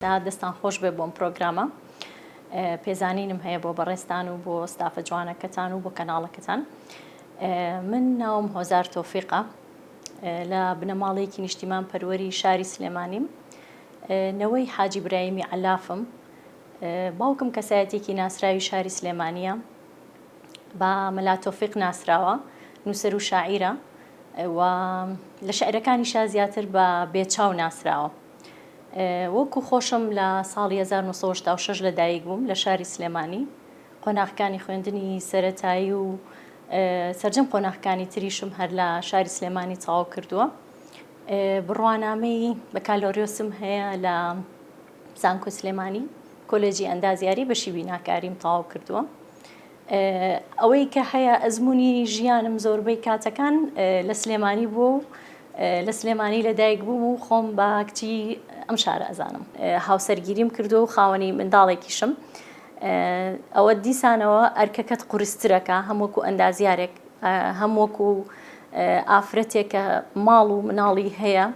دەستان خۆش بێ بۆم پرۆگرامە پێزانینم هەیە بۆ بەڕێزتان و بۆ ستافە جوانەکەتان و بۆ کەناڵەکەتان. من ناوم هۆزار تۆفیقە لە بنەماڵەیەکی نیشتیمان پەروەری شاری سلێمانیم نەوەی حاجی برایمی عەلافم باوکم کەسایەتێکی ناسراوی شاری سلێمانیە بە مەلا تۆفیق ناسراوە نووسەر و شاعیرە و لە شعرەکانیشا زیاتر بە بێچاو ناسراوە. وەکو خۆشم لە ساڵی 1986 لە دایک بووم لە شاری سلێمانی قۆناغەکانی خوێندنی سەرەتایی و سەرجەم قۆناغەکانی تریشم هەر لە شاری سلێمانی تەواو کردووە. بڕوانامەی بەکالۆریۆسم هەیە لە زانکۆی سلێمانی کۆلێجی ئەندازیاری بەشی بیناکاریم تەواو کردووە. ئەوەی کە هەیە ئەزمموی ژیانم زۆربەی کاتەکان لە سلێمانی بووە و لە سلێمانی لەدایک بووم و خۆم بە کچی ئەم شارە ئەزانم. هاوسەرگیریم کردووە و خاوەنی منداڵێکیشم. ئەوە دیسانەوە ئەرکەکەت قورسترەکە هەم وەکو ئەندازیارێک هەم وەکو ئافرەتێک کە ماڵ و مناڵی هەیە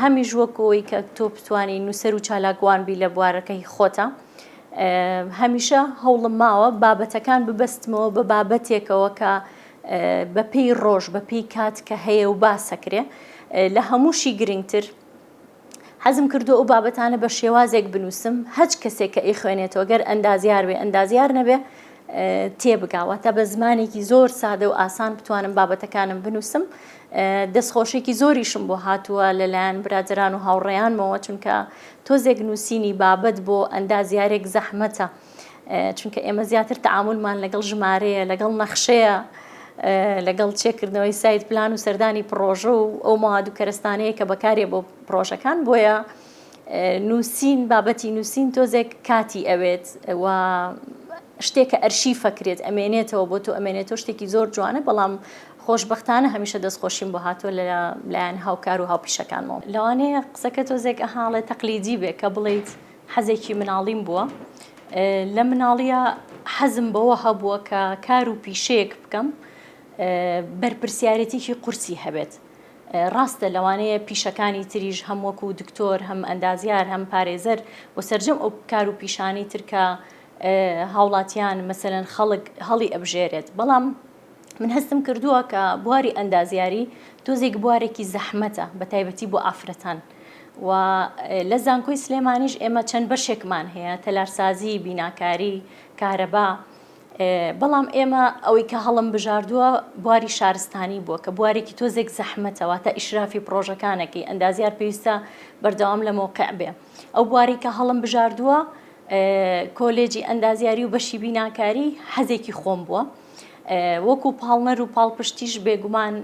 هەمیش وەکەوەی کە تۆ بتانی نووسەر و چالاکوان بی لە بوارەکەی خۆتە. هەمیشە هەوڵم ماوە بابەتەکان ببەستمەوە بە بابەتێکەوە کە بەپێی ڕۆژ بەپێی کات کە هەیە و باسەکرێ لە هەمووشی گرنگتر حەزم کردو ئەو بابەتانە بە شێوازێک بنووسم هەچ کەسێک کە ئەیخوێنێتەوە گەر ئەندازیار بێ ئەندازیار نەبێ تێبگا واتە بە زمانێکی زۆر سادە و ئاسان بتوانم بابەتەکانم بنووسم دەستخۆشێکی زۆریشم بۆ هاتووە لەلایەن برادران و هاوڕێیانمەوە چونکە تۆزێک نووسینی بابەت بۆ ئەندازیارێک زەحمەتە چونکە ئێمە زیاتر تەعامولمان لەگەڵ ژمارەیە لەگەڵ نەخشەیە لەگەڵ چێکردنەوەی site plan و سەردانی پڕۆژە و ئەو مواد و کەرەستانەیە کە بەکارێ بۆ پڕۆژەکان بۆیە نووسین بابەتی نووسین تۆزێک کاتی ئەوێت و شتێکە ئەرشیفەکرێت ئەمێنێتەوە بۆ تۆ ئەمێنێتەوە شتێکی زۆر جوانە بەڵام خۆشبەختانە هەمیشە دەستخۆشیم بۆ هاتووە لە لایەن هاوکار و هاوپیشەکانمەوە. لەوانەیە قسەکە تۆزێک ئەهاڵێ تەقلیدی بێ کە بڵێیت حەزێکی مناڵیم بووە. لە مناڵییا حەزم بەوە هەبووە کە کار و پیشەیەک بکەم بەرپرسیارێتیی قورسی هەبێت. ڕاستە لەوانەیە پیشەکانی تریش هەم وەکوو دکتۆر، هەم ئەندازیار، هەم پارێزەر و سەرجەم ئەو کار و پیشانەی تر کە هاوڵاتیان مەسەلەن خەڵک هەڵی ئەبژێرێت بەڵام من هەستم کردووە کە بواری ئەندازیاری تۆزێک بوارێکی زەحمەتە بە تایبەتی بۆ ئافرەتان و لە زانکۆی سلێمانیش ئێمە چەند بەشێکمان هەیە تەلارسازی بیناکاری کارەبا بەڵام ئێمە ئەوەی کە هەڵم بژاردووە بواری شارستانی بووە کە بوارێکی تۆزێک زەحمەتە واتە ئیشرافی پڕۆژەکانەکەی ئەندازیار پێویستە بەردەوام لە مەوقع بێ ئەو بوارەی کە هەڵم بژاردووە کۆلێجی ئەندازیاری و بەشی بیناکاری حەزێکی خۆم بووە وەکو پاڵنەر و پاڵپشتیش بێگومان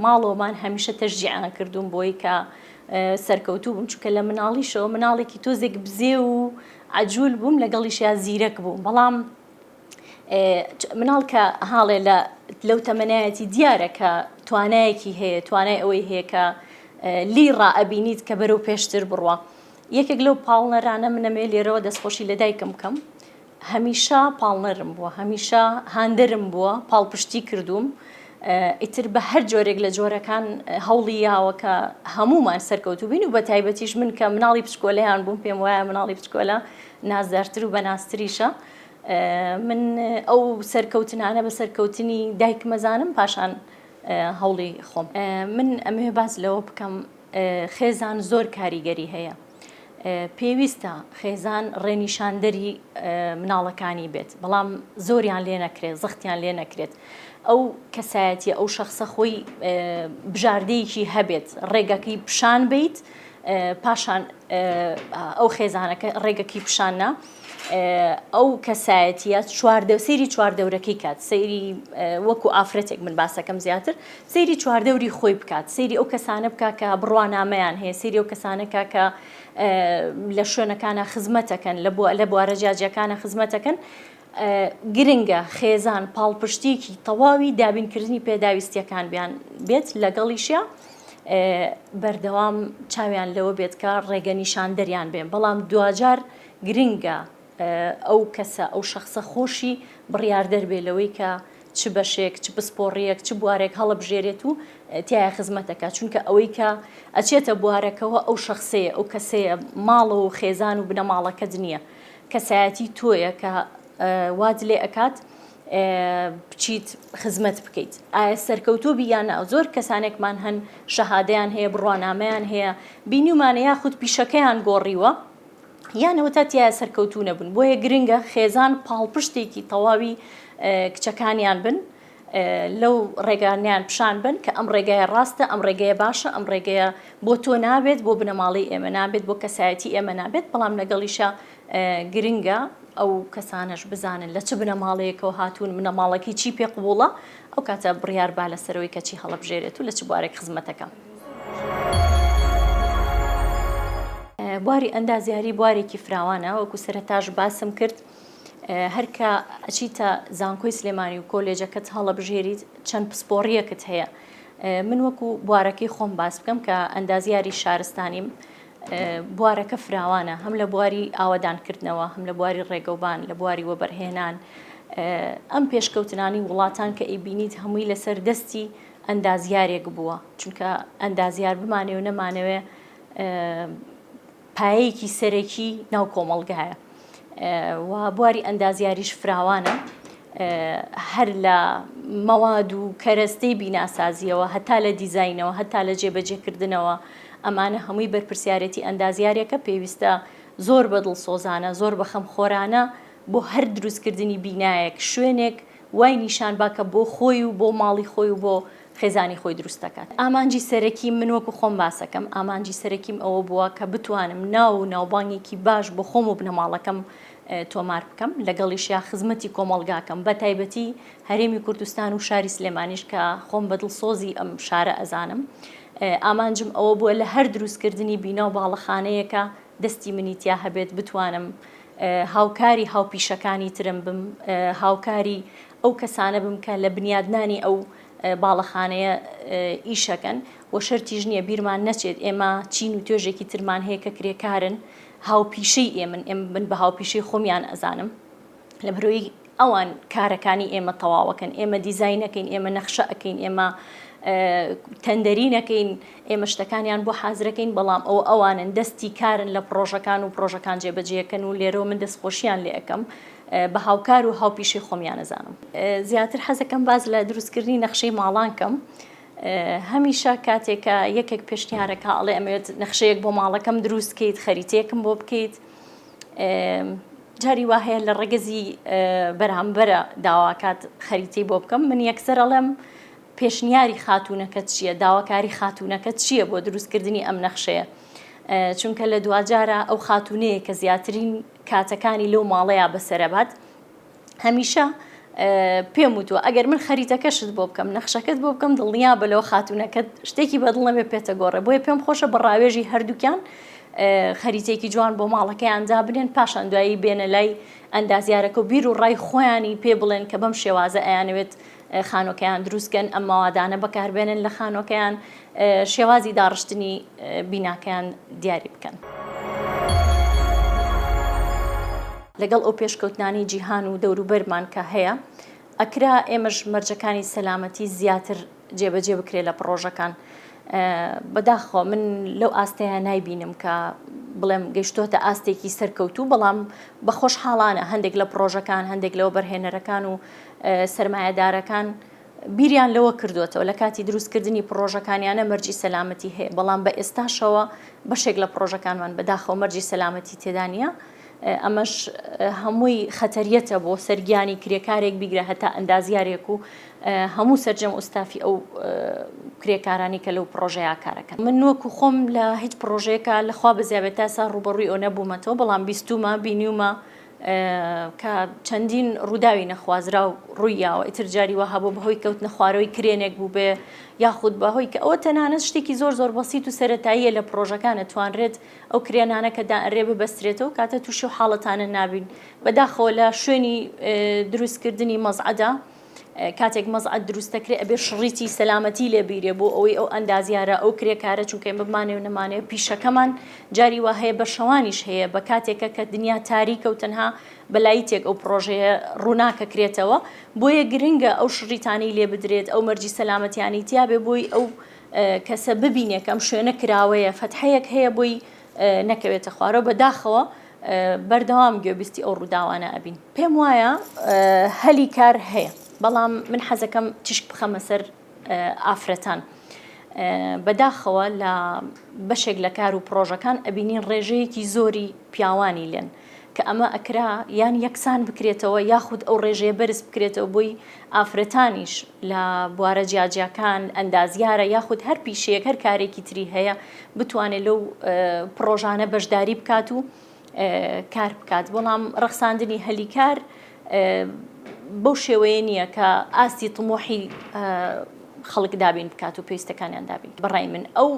ماڵەوەمان هەمیشە تەشجیعیان کردووم بۆی کە سەرکەوتوو بووم چونکە لە مناڵیشەوە مناڵێکی تۆزێک بزێ و عەجول بووم لەگەڵیشیا زیرەک بووم بەڵام مناڵ کە هاڵێ لە لەو تەمەنایەتی دیارە کە توانایەکی هەیە توانای ئەوەی هەیە کە لی ڕائەبینیت کە بەرەو پێشتر بڕوە یەکێک لەو پاڵنەرانە منەمێ لێرەوە دەستخۆشی لە دایکم بکەم هەمیشە پاڵنەرم بووە، هەمیشە هاندەرم بووە، پاڵپشتی کردووم، ئیتر بە هەر جۆرێک لە جۆرەکان هەوڵی یاوە کە هەموومان سەرکەوتوو بین و بە تایبەتیش من کە مناڵی بچکۆلەیان بووم پێم وایە مناڵی بچکۆلە نازدارتر و بەنازتریشە من ئەو سەرکەوتنانە بە سەرکەوتنی دایکمەزانم پاشان هەوڵی خۆم. من ئەمەوێ باس لەوە بکەم خێزان زۆر کاریگەری هەیە پێویستە خێزان ڕێنیشاندەری مناڵەکانی بێت بەڵام زۆریان لێ نەکرێت زەختیان لێ نەکرێت ئەو کەسایەتیە ئەو شخصە خۆی بژاردەیەکی هەبێت ڕێگەکەی پیشان بیت پاشان ئەو خێزانەکە ڕێگەکەی پیشاننا ئەو کەسایەتیە چواردە سەیری چواردەورەکەی کات سەیری وەکو ئافرەتێک من باسەکەم زیاتر سەیری چواردەوری خۆی بکات سەیری ئەو کەسانە بکا کە بڕوانامەیان هەیە سەیری ئەو کەسانە کا کە لە شوێنەکانە خزمەتەکەن لە بووە لە بوارە جیاجیەکانە خزمەتەکەن گرنگە خێزان پاڵپشتیکی تەواوی دابینکردنی پێداویستیەکان بیان بێت لەگەڵیشە بەردەوام چاویان لەوە بێت کە ڕێگە نیشاندەریان بێن بەڵام دواجار گرنگە ئەو کەسە ئەو شەخسە خۆشی بڕیاردەر بێ لەوەی کە چ بەشێک، چ پسپۆڕییەک، چ بوارێک هەڵەبژێرێت و تیایا خزمەت ئەکات، چونکە ئەوەی کە ئەچێتە بوارەکەوە ئەو شەخسەیە، ئەو کەسەیە، ماڵەوە و خێزان و بنەماڵەکەت نییە، کەسایەتی تۆیە کە وات لێ ئەکات بچیت خزمەت بکەیت، ئایا سەرکەوتوو بی یان نا، زۆر کەسانێکمان هەن شەهادەیان هەیە، بڕوانامەیان هەیە، بینیومانە یاخود پیشەکەیان گۆڕیوە، یان ئەوەتا تیایا سەرکەوتوو نەبوون بۆیە گرنگە خێزان پاڵپشتێکی تەواوی کچەکانیان بن لەو ڕێگانیان پیشان بن کە ئەم ڕێگایە ڕاستە ئەم ڕێگەیە باشە ئەم ڕێگەیە بۆ تۆ نابێت بۆ بنەماڵەی ئێمە نابێت بۆ کەسایەتی ئێمە نابێت بەڵام لەگەڵیشە گرنگە ئەو کەسانەش بزانن لە چ بنەماڵەیەکەوە هاتوون بنەماڵەکەی چی پێ قبوڵە ئەو کاتە بڕیار با لەسەرەوەی کە چی هەڵبژێرێت و لە چ بوارێک خزمەتەکە. بواری ئەندازیاری بوارێکی فراوانە وەکو سەرەتاش باسم کرد هەرکە ئەچیتە زانکۆی سلێمانی و کۆلێجەکەت هەڵەبژێریت چەند پسپۆڕیەکت هەیە من وەکو بوارەکەی خۆم باس بکەم کە ئەندازیاری شارستانیم بوارەکە فراوانە هەم لە بواری ئاوەدانکردنەوە هەم لە بواری ڕێگەوبان لە بواری وەبەرهێنان ئەم پێشکەوتنانی وڵاتان کە ئەیبینیت هەمووی لەسەر دەستی ئەندازیارێک بووە، چونکە ئەندازیار بمانەوێ و نەمانەوێ پایەیەکی سەرەکی ناو کۆمەڵگایە و بواری ئەندازیاریش فراوانە هەر لە مەواد و کەرەستەی بیناسازیەوە هەتا لە دیزینەوە هەتا لە جێبەجێکردنەوە ئەمانە هەمووی بەرپرسیارەتی ئەندازیارێکە پێویستە زۆر بە دڵسۆزانە زۆر بە خەمخۆرانە بۆ هەر دروستکردنی بینایەک شوێنێک وای نیشان با کە بۆ خۆی و بۆ ماڵی خۆی و بۆ خێزانی خۆی دروست دەکات. ئامانجی سەرەکیم من وەکو خۆم باسەکەم ئامانجی سەرەکیم ئەوە بووە کە بتوانم ناو و ناوبانگێکی باش بۆ خۆم و بنەماڵەکەم تۆمار بکەم لەگەڵیشیا خزمەتی کۆمەڵگاکەم بە تایبەتی هەرێمی کوردستان و شاری سلێمانیش کە خۆم بە دڵسۆزی ئەم شارە ئەزانم ئامانجم ئەوە بووە لە هەر دروستکردنی بینا و باڵەخانەیەکە دەستی منی تیا هەبێت بتوانم هاوکاری هاوپیشەکانی ترم بم، هاوکاری ئەو کەسانە بم کە لە بنیادنانی ئەو باڵەخانەیە ئیشەکەن و شەرتیش نییە بیرمان نەچێت ئێمە چین و توێژێکی ترمان هەیە کە کرێکارن هاوپیشەی ئێمن ئێمە من بە هاوپیشەی خۆمیان ئەزانم لەبەرئەوەی ئەوان کارەکانی ئێمە تەواوەکەن ئێمە دیزاینەکەین ئێمە نەخشە ئەکەین ئێمە تەندەرینەکەین ئێمە شتەکانیان بۆ حازرەکەین بەڵام ئەوە ئەوانن دەستی کارن لە پڕۆژەکان و پڕۆژەکان جێبەجێەکەن و لێرەوە من دەستخۆشیان لێ ئەەکەم بە هاوکار و هاوپیشەی خۆمیان ئەزانم. زیاتر حەزەکەم باس لە دروستکردنی نەخشەی ماڵان کەم هەمیشە کاتێک کە یەکێک پێشنیارەکە ئەڵێ ئەمەوێت نەخشەیەک بۆ ماڵەکەم دروست کەیت خەریتەیەکم بۆ بکەیت جاری وا هەیە لە ڕەگەزی بەرامبەرە داواکات خەریتەی بۆ بکەم من یەکسەر ئەڵێم پێشنیاری خاتوونەکەت چییە داواکاری خاتوونەکەت چییە بۆ دروستکردنی ئەم نەخشەیە چونکە لە دواجارە ئەو خاتوونەیە کە زیاترین کاتەکانی لەو ماڵەیە بەسەرەبات هەمیشە پێم وتووە ئەگەر من خەریتەکەشت بۆ بکەم نەخشەکەت بۆ بکەم دڵنیا بە لەوە خاتوونەکەت شتێکی بەدڵ نەبێ پێتە گۆڕێ بۆیە پێم خۆشە بە ڕاوێژی هەردووکیان خەریتێکی جوان بۆ ماڵەکەیان دابنێن پاشان دوایی بێنە لای ئەندازیارەکە و بیر و ڕای خۆیانی پێ بڵێن کە بەم شێوازە ئەیانەوێت خانۆکەیان دروستکەن ئەم مەوادانە بەکاربێنن لە خانۆکەیان شێوازی داڕشتنی بیناکەیان دیاری بکەن. لەگەڵ ئەو پێشکەوتنانەی جیهان و دەوروبەرمان کە هەیە ئەکرا ئێمەش مەرجەکانی سەلامەتی زیاتر جێبەجێ بکرێت لە پڕۆژەکان بەداخەوە من لەو ئاستەیە نایبینم کە بڵێم گەشتۆتە ئاستێکی سەرکەوتوو بەڵام بە خۆشحاڵانە هەندێک لە پڕۆژەکان هەندێک لەوە بەرهێنەرەکان و سەرمایەدارەکان بیریان لەوە کردووەتەوە لە کاتی دروستکردنی پڕۆژەکانیانە مەرجی سەلامەتی هەیە، بەڵام بە ئێستاشەوە بەشێک لە پڕۆژەکانمان بەداخەوە مەرجی سەلامەتی تێدا نییە، ئەمەش هەمووی خەتەریەتە بۆ سەر گیانی کرێکارێک بیگرە هەتا ئەندازیارێک و هەموو سەرجەم ئوستافی ئەو کرێکارانی کە لەو پڕۆژەیە کارەکەن. من وەکو خۆم لە هیچ پڕۆژەیەکا لەخوا بەزیابێت تا ئێستا ڕووبەڕووی ئەو نەبوومەتەوە، بەڵام بیستوومە بینیومە کە چەندین ڕووداوی نەخوازراو ڕووی یاوە ئیتر جاری وا هەبوو بەهۆی کەوتنە خوارەوەی کرێنێک بووبێ یاخود بەهۆی کە ئەوە تەنانەت شتێکی زۆر زۆر بەسیت و سەرەتاییە لە پڕۆژەکان ئەتوانرێت ئەو کرێنانە کە دائەنرێ ببەسترێتەوە کاتە تووشی و حاڵەتانە نابین بەداخەوە لە شوێنی دروستکردنی مەزعەدا. کاتێک مەزعەد دروست دەکرێ ئەبێ شڕیتی سەلامەتی لێ بیرێ بۆ ئەوەی ئەو ئەندازیارە ئەو کرێکارە چونکە ئێمە بمانەوێ و نەمانەوێ پیشەکەمان جاری وا هەیە بە شەوانیش هەیە بە کاتێکە کە دنیا تاریکە و تەنها بە لایتێک ئەو پڕۆژەیە ڕووناکەکرێتەوە بۆیە گرنگە ئەو شڕیتانەی لێ بدرێت ئەو مەرجی سەلامەتیانەی تیابێ بۆی ئەو کەسە ببینێ کە ئەم شوێنە کراوەیە فەتحەیەک هەیە بۆی نەکەوێتە خوارەوە بەداخەوە بەردەوام گوێبیستی ئەو ڕووداوانە ئەبین. پێم وایە هەلی کار هەیە بەڵام من حەزەکەم تیشک بخەمە سەر ئافرەتان. بەداخەوە لە بەشێک لە کار و پڕۆژەکان ئەبینین ڕێژەیەکی زۆری پیاوانی لێن کە ئەمە ئەکرا یان یەکسان بکرێتەوە یاخود ئەو ڕێژەیە بەرز بکرێتەوە بۆی ئافرەتانیش لە بوارە جیاجیاکان ئەندازیارە یاخود هەر پیشەیەک هەر کارێکی تری هەیە بتوانێت لەو پڕۆژانە بەشداری بکات و کار بکات بەڵام ڕەخساندنی هەلی کار بەو شێوەیە نییە کە ئاستی طموحی خەڵک دابین بکات و پێویستەکانیان دابین بەڕای من ئەو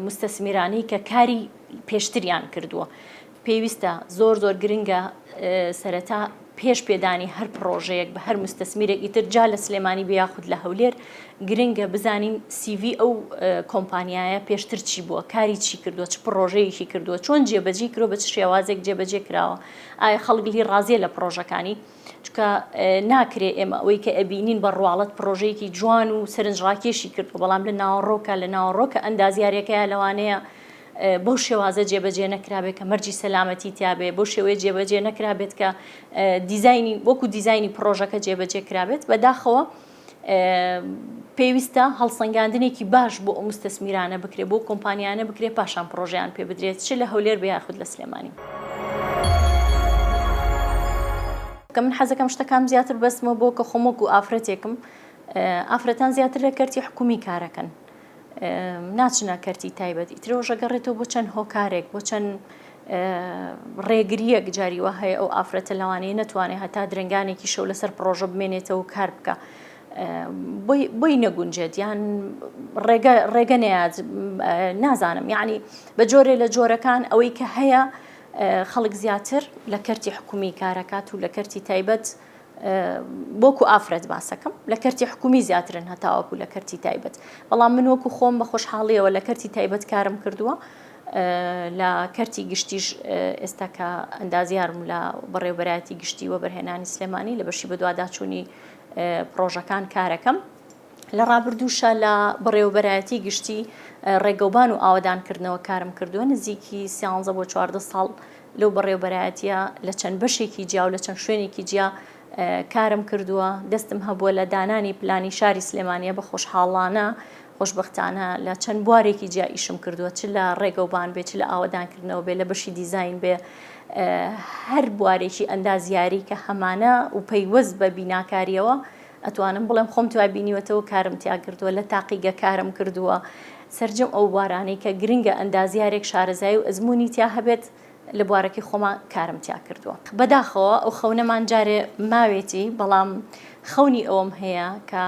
مستەسمیرانەی کە کاری پێشتریان کردووە پێویستە زۆر زۆر گرنگە سەرەتا پێش پێدانی هەر پڕۆژەیەک بە هەر مستەسمیرێک ئیتر جا لە سلێمانی بێ یاخود لە هەولێر گرنگە بزانین سیڤی ئەو کۆمپانیایە پێشتر چی بووە کاری چی کردووە چ پڕۆژەیەکی کردووە چۆن جێبەجێی کردووە بە چ شێوازێک جێبەجێ کراوە ئایا خەڵک لی ڕازیە لە پڕۆژەکانی چونکە ناکرێ ئێمە ئەوەی کە ئەبینین بە ڕواڵەت پڕۆژەیەکی جوان و سەرنجڕاکێشی کردووە بەڵام لە ناوەڕۆکە لە ناوەڕۆکە ئەندازیارەکەیە لەوانەیە بەو شێوازە جێبەجێ نەکرابێت کە مەرجی سەلامەتی تیابێ، بەو شێوەیە جێبەجێ نەکرابێت کە دیزاینی وەکو دیزاینی پڕۆژەکە جێبەجێ کرابێت. بەداخەوە پێویستە هەڵسەنگاندنێکی باش بۆ ئەو مستەسمیرانە بکرێت، بۆ کۆمپانیانە بکرێت پاشان پڕۆژەیان پێ بدرێت چ لە هەولێر بێ یاخود لە سلێمانی. کە من حەزەکەم شتەکانم زیاتر بەستمەوە بۆ کە خۆم وەکو ئافرەتێکم، ئافرەتان زیاتر لە کەرتی حکومی کارەکەن. ناچنە کەرتی تایبەت ئیترەوەش ئەگەڕێتەوە بۆ چەند هۆکارێک بۆ چەند ڕێگریەک جاری وا هەیە ئەو ئافرەتە لەوانەیە نەتوانێت هەتا درەنگانێکی شەو لەسەر پڕۆژە بمێنێتەوە و کار بکە بۆی نەگونجێت یان ڕێگە ڕێگە نەیات نازانم یعنی بە جۆرێ لە جۆرەکان ئەوەی کە هەیە خەڵک زیاتر لە کەرتی حکومی کارەکات و لە کەرتی تایبەت وەکو ئافرەت باسەکەم لە کەرتی حکومی زیاترن هەتاوەکو لە کەرتی تایبەت بەڵام من وەکو خۆم بە خۆشحاڵیەوە لە کەرتی تایبەت کارم کردووە لە کەرتی گشتیش ئێستا کە ئەندازیارم لە بەڕێوبەرایەتی گشتی وەبەرهێنانی سلێمانی لە بەشی بەدواداچوونی پرۆژەکان کارەکەم لە ڕابردووشا لە بەڕێوەبەرایەتی گشتی ڕێگەوبان و ئاوەدانکردنەوە کارم کردووە، نزیکی سیانزە بۆ 14 ساڵ لەو بەڕێوەبەرایەتیە لە چەند بەشێکی جیا و لە چەند شوێنێکی جیا کارم کردووە، دەستم هەبووە لە دانانی پلانی شاری سلێمانیە بە خۆشحاڵانە خۆشبەختانە لە چەند بوارێکی جیا ئیشم کردووە چ لە ڕێگەوبان بێ چ لە ئاوەدانکردنەوە بێ لە بەشی دیزاین بێ هەر بوارێکی ئەندازیاری کە هەمانە و پەیوەست بە بیناکاریەوە ئەتوانم بڵێم خۆم تیا بینیوەتەوە کارم تیا کردووە لە تاقیگە کارم کردووە سەرجەم ئەو بوارانەی کە گرنگە ئەندازیارێک شارەزایی و ئەزموونی تیا هەبێت لە بوارەکەی خۆما کارم تیا کردووە. بەداخەوە ئەو خەونەمان جارێ ماوێتی بەڵام خەونی ئەوەم هەیە کە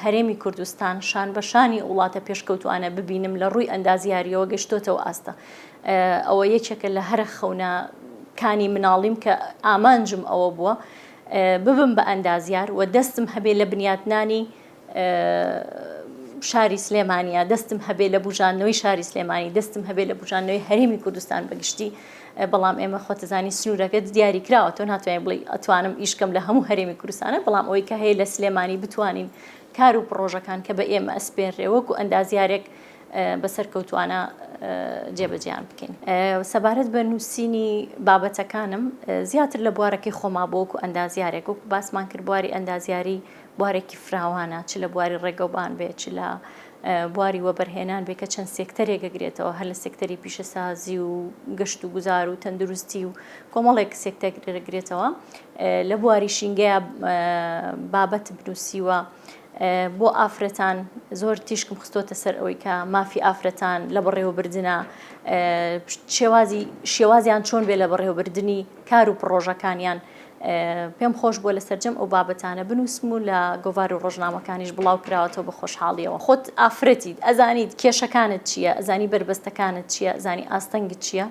هەرێمی کوردستان شان بە شانی وڵاتە پێشکەوتوانە ببینم لە ڕووی ئەندازیاریەوە گەشتۆتەوە ئاستە ئەوە یەکێکە لە هەرە خەونە کانی مناڵیم کە ئامانجم ئەوە بووە ببم بە ئەندازیار و دەستم هەبێ لە بنیاتنانی شاری سلێمانیا دەستم هەبێ لە بژاندنەوەی شاری سلێمانی دەستم هەبێ لە بژاندنەوەی هەرێمی کوردستان بەگشتی بەڵام ئێمە خۆتەزانی سنوورەکە دیاری کراوە تۆ ناتوانین بڵێ ئەتوانم ئیشکەم لە هەموو هەرێمی کوردستانە بەڵام ئەوەی کە هەیە لە سلێمانی بتوانین کار و پڕۆژەکان کە بە ئێمە ئەسپێنرێ وەکو ئەندازیارێک بە سەرکەوتوانە جێبەجێیان بکەین. سەبارەت بە نووسینی بابەتەکانم زیاتر لە بوارەکەی خۆما بۆ وەکو ئەندازیارێک وەکو باسمان کرد بواری ئەندازیاری بوارێکی فراوانە چ لە بواری ڕێگەوبان بێ چ لە بواری وەبەرهێنان بێ کە چەند سێکتەرێک ئەگرێتەوە هەر لە سێکتەری پیشەسازی و گەشت و گوزار و تەندروستی و کۆمەڵێک سێکتەر ئەگرێتەوە لە بواری شینگەیە بابەتم نووسیوە بۆ ئافرەتان زۆر تیشکم خستۆتە سەر ئەوەی کە مافی ئافرەتان لە بەڕێوەبردنە شێوازی شێوازیان چۆن بێ لە بەڕێوەبردنی کار و پڕۆژەکانیان پێم خۆش بووە لە سەرجەم ئەو بابەتانە بنووسم و لە گۆڤار و ڕۆژنامەکانیش بڵاو کراوەتەوە بە خۆشحاڵیەوە خۆت ئافرەتیت ئەزانیت کێشەکانت چییە ئەزانی بەربەستەکانت چییە ئەزانی ئاستەنگت چییە؟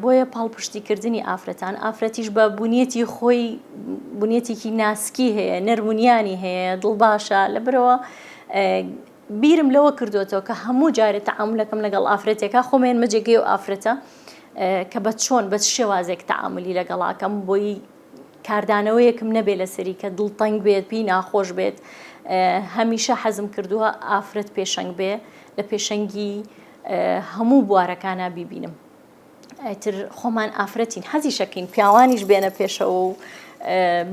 بۆیە پاڵپشتیکردنی ئافرەتان، ئافرەتیش بە بونیەتی خۆی بونیەتێکی ناسکی هەیە، نەرمونیانی هەیە، دڵباشە، لەبەرئەوە بیرم لەوە کردوێتەوە کە هەموو جارێ تەعامولەکەم لەگەڵ ئافرەتێکا خۆم هێنمە جێگەی ئەو ئافرەتە کە بە چۆن بە چ شێوازێک تەعامولی لەگەڵاکەم بۆی کاردانەوەیەکم نەبێ لەسەری کە دڵتەنگ بێت پێی ناخۆش بێت هەمیشە حەزم کردووە ئافرەت پێشەنگ بێ لە پێشەنگی هەموو بوارەکانا بیبینم ئیتر خۆمان ئافرەتین حەزیشەکەین پیاوانیش بێنە پێشەوە و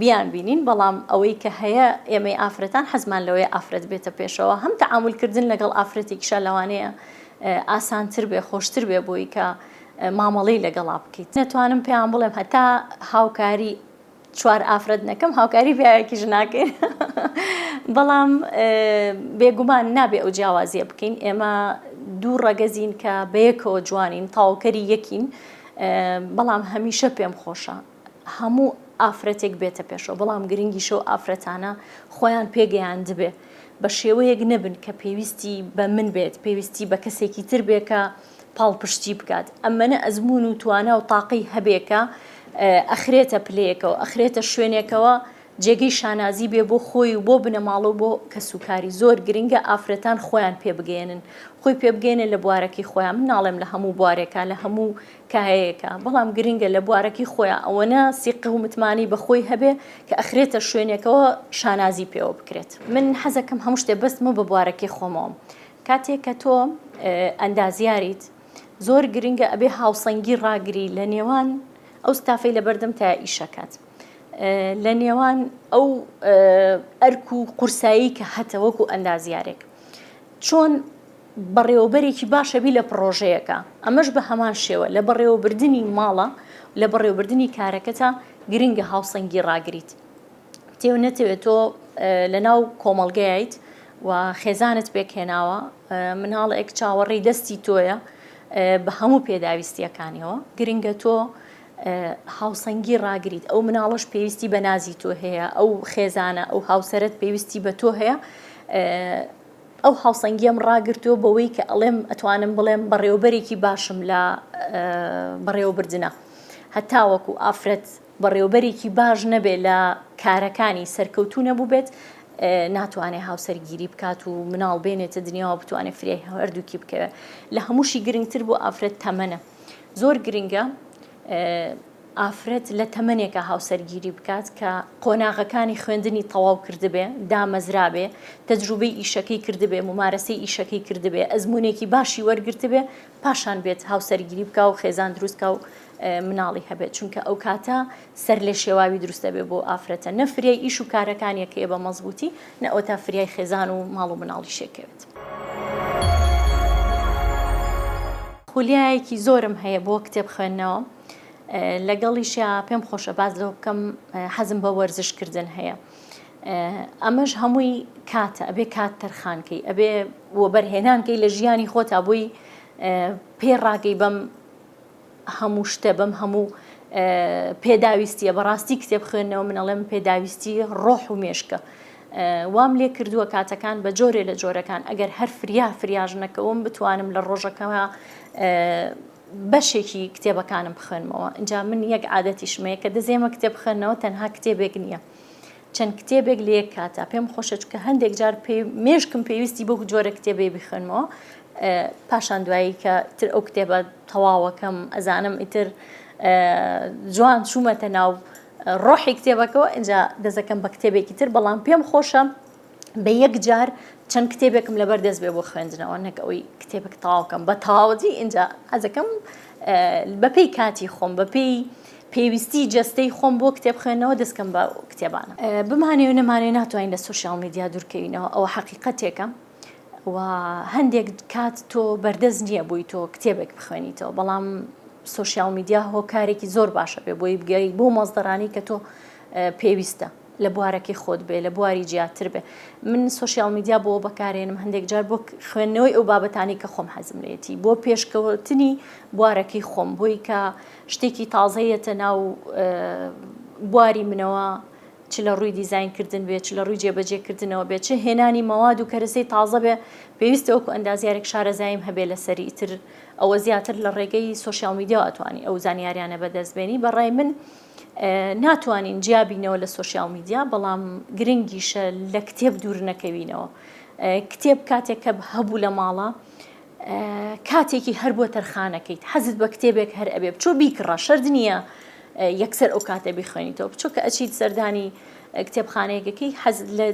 بیان بینین بەڵام ئەوەی کە هەیە ئێمەی ئافرەتان حەزمان لەوەیە ئافرەت بێتە پێشەوە هەم تەعامولکردن لەگەڵ ئافرەتێکیشا لەوانەیە ئاسانتر بێ خۆشتر بێ بۆی کە مامەڵەی لەگەڵا بکەیت نەتوانم پێیان بڵێم هەتا هاوکاری چوار ئافرەت نەکەم هاوکاری پیاوێکیش ناکەین بەڵام بێگومان نابێ ئەو جیاوازیە بکەین ئێمە دوو ڕەگەزین کە بەیەکەوە جوانین تاوکەری یەکین بەڵام هەمیشە پێم خۆشە هەموو ئافرەتێک بێتە پێشەوە بەڵام گرنگیشە و ئافرەتانە خۆیان پێگەیاندبێ بە شێوەیەک نەبن کە پێویستی بە من بێت پێویستی بە کەسێکی تر بێ کە پاڵپشتی بکات ئەمەنە ئەزموون و توانا و تاقەی هەبێ کە ئەخرێتە پلەیەکەوە ئەخرێتە شوێنێکەوە جێگەی شانازی بێ بۆ خۆی و بۆ بنەماڵە و بۆ کەسوکاری زۆر گرنگە ئافرەتان خۆیان پێ بگەیەنن خۆی پێ بگەیەنن لە بوارەکەی خۆیان من ناڵێم لە هەموو بوارێکا لە هەموو کایەیەکا بەڵام گرنگە لە بوارەکەی خۆیان ئەوەنە سیقە و متمانەی بە خۆی هەبێ کە ئەخرێتە شوێنێکەوە شانازی پێوە بکرێت من حەزەکەم هەموو شتێ بەستمەوە بە بوارەکەی خۆمەوە کاتێک کە تۆ ئەندازیاریت زۆر گرنگە ئەبێ هاوسەنگی ڕاگری لە نێوان ئەو ستافەی لەبەردەم تا ئیشەکات لە نێوان ئەو ئەرک و قورسایی کە هەتە وەکو ئەندازیارێک چۆن بەڕێوەبەرێکی باشەبی لە پڕۆژەیەکە ئەمەش بە هەمان شێوە لە بەڕێوەبردننی ماڵە لە بەڕێوەبردننی کارەکەتە گرنگە هاوسەنگی ڕاگریت تێو نەتەوێت تۆ لەناو کۆمەڵگەیت و خێزانت پێکهێناوە مناڵێک چاوەڕێی دەستی تۆیە بە هەموو پێداویستیەکانیەوە گرنگە تۆ هاوسەنگی ڕاگریت ئەو مناڵەش پێویستی بە نازی تۆ هەیە ئەو خێزانە ئەو هاوسەرت پێویستی بە تۆ هەیە ئەو هاوسەنگیەم ڕاگرتووە بەوەی کە ئەڵێم ئەتوانم بڵێم بەڕێوبەرێکی باشم لە بەڕێوەبردنە هەتاوەکو ئافرەت بەڕێوەبەرێکی باش نەبێت لە کارەکانی سەرکەوتوو نەبووبێت ناتوانێت هاوسەرگیری بکات و مناڵ بێنێتە دنیاوە بتوانێت فریای هەردووکی بکەوێت لە هەمووشی گرنگتر بۆ ئافرەت تەمەنە زۆر گرنگە ئافرەت لە تەمەنێکە هاوسەرگیری بکات کە قۆناغەکانی خوێندنی تەواو کردبێ دامەزرابێ تەجروبەی ئیشەکەی کردبێ ممارەسەی ئیشەکەی کردبێ ئەزمونێکی باشی وەرگرتبێ پاشان بێت هاوسەرگیری بکا و خێزان دروست کا و مناڵی هەبێت چونکە ئەو کاتە سەر لێ شێواوی دروست دەبێت بۆ ئافرەتە نە فریای ئیش و کارەکانیەکەیە بە مەزبوتی نە ئەوتا فریای خێزان و ماڵ و مناڵیشێ کەوێت. خولیایەکی زۆرم هەیە بۆ کتێب خوێندنەوە لەگەڵیشیا پێم خۆشە باس لەوە بکەم حەزم بە وەرزش کردن هەیە. ئەمەش هەمووی کاتە ئەبێ کات تەرخانکەی ئەبێ وەبەرهێنانکەی لە ژیانی خۆتا بۆی پێ ڕاگەی بەم هەموو شتە بەم هەموو پێداویستیە بەڕاستی کتێب خوێندنەوە من ئەڵێم پێداویستی ڕۆح و مێشکە وام لێ کردووە کاتەکان بە جۆرێ لە جۆرەکان ئەگەر هەر فریا فریاژ نەکەوم بتوانم لە ڕۆژەکەوە بەشێکی کتێبەکانم بخوێنمەوە ئینجا من یەک عادەتیشم هەیە کە دەزێمە کتێب خوێندنەوە تەنها کتێبێک نییە چەند کتێبێک لە یەک کاتا پێم خۆشە چونکە هەندێک جار پێ مێشکم پێویستی بەو جۆرە کتێبەی بخوێنمەوە پاشان دوایی کە تر ئەو کتێبە تەواوەکەم ئەزانم ئیتر جوان چوومەتە ناو ڕۆحی کتێبەکەەوە ئینجا دەزەکەم بە کتێبێکی تر بەڵام پێم خۆشە بە یەک جار چەند کتێبێکم لەبەر دەست بێ بۆ خوێندنەوە نەک ئەوەی کتێبێک تەواوکەم بە تەواوەتی ئینجا حەزەکەم بەپێی کاتی خۆم بەپێی پێویستی جەستەی خۆم بۆ کتێب خوێندنەوە دەستکەم بە کتێبانە بمانێ و نەمانێ ناتوانین لە سۆشیال میدیا دوورکەوینەوە ئەوە حەقیقەتێکە و هەندێک کات تۆ بەردەست نییە بۆی تۆ کتێبێک بخوێنیتەوە بەڵام سۆشیال میدیا هۆکارێکی زۆر باشە بێ بۆی بگەی بۆ مەزدەرانی کە تۆ پێویستە لە بوارەکەی خۆت بێ لە بواری جیاتر بێ من سۆشیال میدیا بۆ بەکارێنم هەندێک جار بۆ خوێندنەوەی ئەو بابەتانی کە خۆم حەزم لێتی بۆ پێشکەوتنی بوارەکەی خۆم بۆی کە شتێکی تازەیەتە ناو بواری منەوە چ لە ڕووی دیزاینکردن بێ چ لە ڕووی جێبەجێکردنەوە بێ چ هێنانی مەواد و کەرەسەی تازە بێ پێویستە وەکو ئەندازیارێک شارەزاییم هەبێ لەسەری ئیتر. ئەوە زیاتر لە ڕێگەی سۆشیال میدیاوە ئەتوانی ئەو زانیاریانە بەدەست بێنی بەڕای من ناتوانین جیابینەوە لە سۆشیال میدیا بەڵام گرنگیشە لە کتێب دوور نەکەوینەوە کتێب کاتێک کە هەبوو لە ماڵە کاتێکی هەر بۆ تەرخانەکەیت حەزت بە کتێبێک هەر ئەبێ بچۆ بیکڕە شەرت نییە یەکسەر ئەو کاتە بیخوێنیتەوە بچۆ کە ئەچیت سەردانی کتێبخانەیەکەکەی حەز لە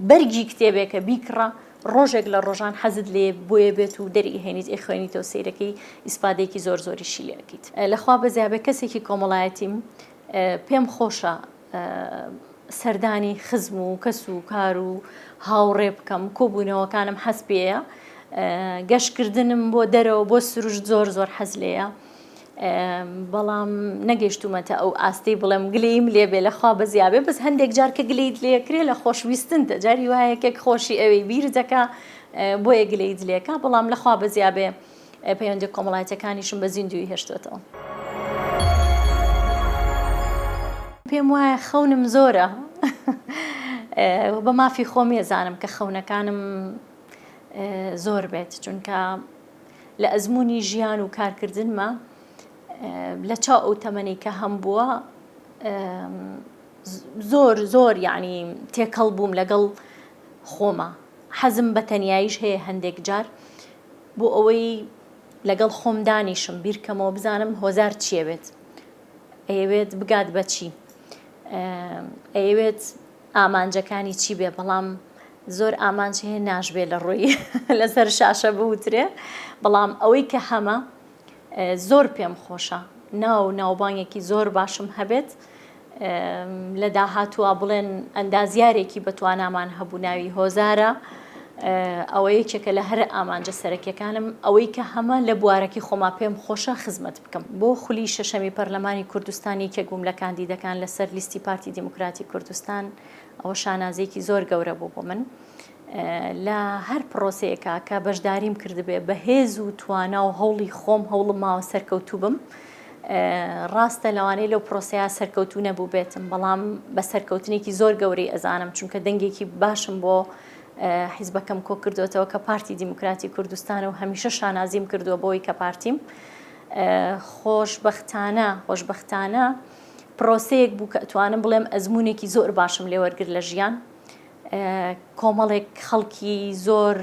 بەرگی کتێبێکە بیکڕە ڕۆژێک لە ڕۆژان حەزت لێ بۆیە بێت و دەری هێنیت ئەیخوێنیتەوە سەیرەکەی ئیسفادەیەکی زۆر زۆریشی لێ ئەکەیت لەخوا بەزیابێ کەسێکی کۆمەڵایەتیم پێم خۆشە سەردانی خزم و کەس و کار و هاوڕێ بکەم کۆبوونەوەکانم حەز پێیە گەشتکردنم بۆ دەرەوە بۆ سروشت زۆر زۆر حەز لێیە بەڵام نەگەیشتومەتە ئەو ئاستەی بڵێم گلەییم لێ بێ لەخوا بەزیابێ بەس هەندێک جار کە گلەیت لێکرێ لە خۆشویستنتە جاری وایە یەکێک خۆشی ئەوێی بیر دەکا بۆیە گلەیت لێکا بەڵام لەخوا بەزیابێ پەیوەندی کۆمەڵایەتەکانیشم بە زیندووی هێشتێتەوە. پێم وایە خەونم زۆرە بە مافی خۆم ێزانم کە خەونەکانم زۆر بێت چونکە لە ئەزموونی ژیان و کارکردنما لە چاو ئەو تەمەنی کە هەم بووە زۆر زۆر یعنی تێکەڵ بووم لەگەڵ خۆما حەزم بە تەنیاییش هەیە هەندێک جار بۆ ئەوەی لەگەڵ خۆم دانیشم بیرکەمەوە بزانم هۆزار چیەوێت ئەیەوێت بگات بە چی ئەیەوێت ئامانجەکانی چی بێ بەڵام زۆر ئامانج هەیە ناشبێ لە ڕووی لەسەر شاشە بوترێ بەڵام ئەوەی کە هەمە زۆر پێم خۆشە ناو ناوبانگێکی زۆر باشم هەبێت لە داهاتووە بڵێن ئەندازیارێکی بەتوانامان هەبوو ناوی هۆزارە ئەوە یەکێکە لە هەرە ئامانجە سەرەکیەکانم ئەوەی کە هەمە لە بوارەکەی خۆما پێم خۆشە خزمەت بکەم. بۆ خولی شەشەمی پەرلەمانی کوردستان یەکێک بووم لە کاندیدەکان لەسەر لیستی پارتی دیموکراتی کوردستان، ئەوە شانازییەکی زۆر گەورە بوو بۆ من. لە هەر پڕۆسەیەکا کە بەشداریم کردبێ بە هێز و توانا و هەوڵی خۆم هەوڵم ماوە سەرکەوتوو بم. ڕاستە لەوانەیە لەو پرۆسەیە سەرکەوتوو نەبووبێتم بەڵام بە سەرکەوتنێکی زۆر گەورەی ئەزانم چونکە دەنگێکی باشم بۆ حیزبەکەم کۆ کردوێتەوە کە پارتی دیموکراتی کوردستانە و هەمیشە شانازیم کردووە بۆی کە پارتیم خۆشبەختانە خۆشبەختانە پرۆسەیەک بوو کە ئەتوانم بڵێم ئەزمونێکی زۆر باشم لێوەرگر لە ژیان کۆمەڵێک خەڵکی زۆر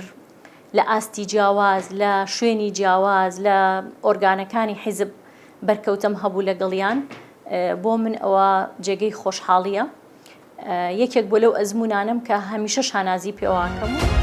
لە ئاستی جیاواز، لە شوێنی جیاواز، لە ئۆرگانەکانی حیزب بەرکەوتەم هەبوو لەگەڵیان، بۆ من ئەوە جێگەی خۆشحاڵییە. یەکێک بووە لەو ئەزموونانەم کە هەمیشە شانازی پێوەکەم.